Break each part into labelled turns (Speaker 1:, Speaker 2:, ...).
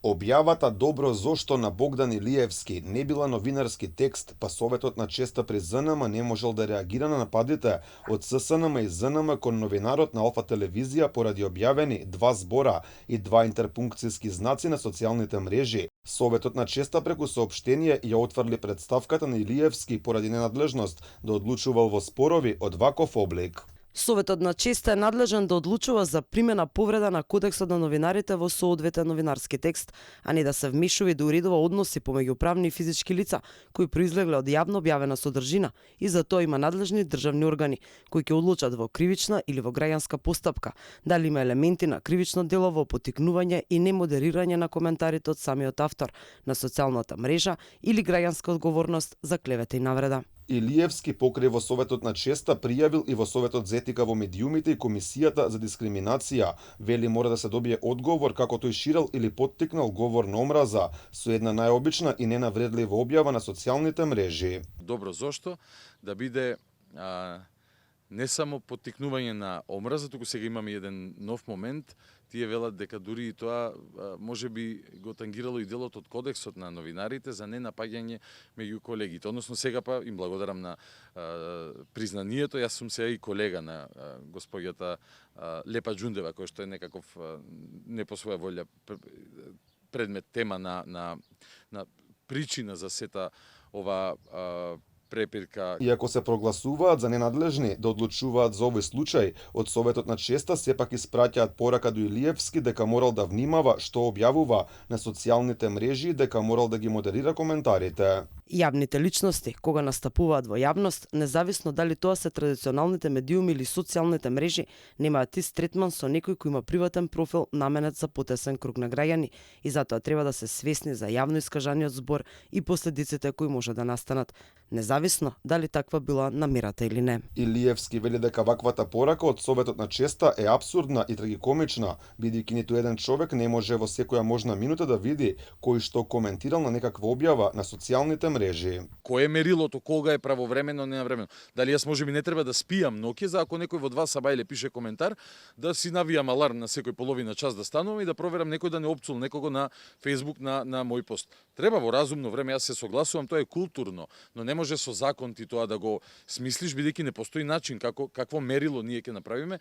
Speaker 1: Објавата "Добро зошто" на Богдан Илиевски не била новинарски текст, па Советот на честа при ЗНМ не можел да реагира на нападите од ССНМ и ЗНМ кон новинарот на Алфа телевизија поради објавени два збора и два интерпункциски знаци на социјалните мрежи. Советот на честа преку соопштение ја отврли претставката на Илиевски поради ненадлежност да одлучувал во спорови од ваков облик.
Speaker 2: Советот на честа е надлежен да одлучува за примена повреда на Кодексот на новинарите во соодветен новинарски текст, а не да се вмешува и да уредува односи помеѓу правни и физички лица кои произлегле од јавно објавена содржина, и за тоа има надлежни државни органи кои ќе одлучат во кривична или во граѓанска постапка дали има елементи на кривично дело во поттикнување и немодерирање на коментарите од самиот автор на социјалната мрежа или граѓанска одговорност за клевета и навреда.
Speaker 1: Илиевски покрај во Советот на честа пријавил и во Советот за етика во медиумите и Комисијата за дискриминација. Вели мора да се добие одговор како тој ширел или поттикнал говор на омраза со една најобична и ненавредлива објава на социјалните мрежи.
Speaker 3: Добро зошто да биде не само поттикнување на омраза, туку сега имаме еден нов момент. Тие велат дека дури и тоа може би го тангирало и делот од Кодексот на новинарите за ненапаѓање меѓу колегите. Односно сега па им благодарам на признанието. Јас сум сега и колега на госпоѓата Лепа Џундева, која што е некаков не по своја волја предмет тема на причина за сета ова препирка.
Speaker 1: Иако се прогласуваат за ненадлежни да одлучуваат за овој случај, од Советот на честа сепак испраќаат порака до Илиевски дека морал да внимава што објавува на социјалните мрежи и дека морал да ги модерира коментарите.
Speaker 2: Јавните личности, кога настапуваат во јавност, независно дали тоа се традиционалните медиуми или социјалните мрежи, немаат ист третман со некој кој има приватен профил наменет за потесен круг на граѓани и затоа треба да се свесни за јавно искажаниот збор и последиците кои може да настанат, независно дали таква била намерата или не.
Speaker 1: Илиевски вели дека ваквата порака од Советот на честа е апсурдна и трагикомична, бидејќи ниту еден човек не може во секоја можна минута да види кој што коментирал на некаква објава на социјалните мрежи.
Speaker 3: Кој е мерилото, кога е правовремено, ненавремено? Дали јас можеби не треба да спијам ноќе за ако некој во 2 сабајле пише коментар, да си навијам аларм на секој половина час да станувам и да проверам некој да не опцул некого на Facebook на мој пост. Треба во разумно време, јас се согласувам, тоа е културно, но не може со закон ти тоа да го смислиш, бидејќи не постои начин какво мерило ние ќе направиме,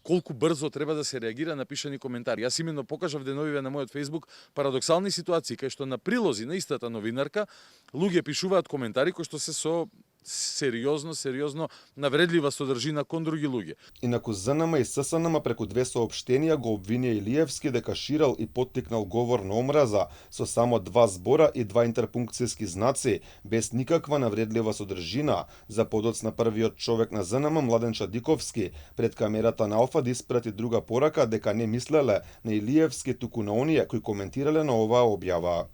Speaker 3: колку брзо треба да се реагира на пишани коментари. Јас именно покажав деновиве на мојот Facebook парадоксални ситуации кај што на прилози на истата новинарка луѓе пишуваат коментари кои што се со сериозно навредлива содржина кон други луѓе.
Speaker 1: Инаку ЗНМ и ССНМ преку две соопштенија го обвинија Илиевски дека ширал и поттикнал говор на омраза со само два збора и два интерпункциски знаци, без никаква навредлива содржина, за подоцна првиот човек на ЗНМ Младен Чадиковски пред камерата на Алфа да испрати друга порака дека не мислеле на Илиевски туку на оние кои коментирале на оваа објава.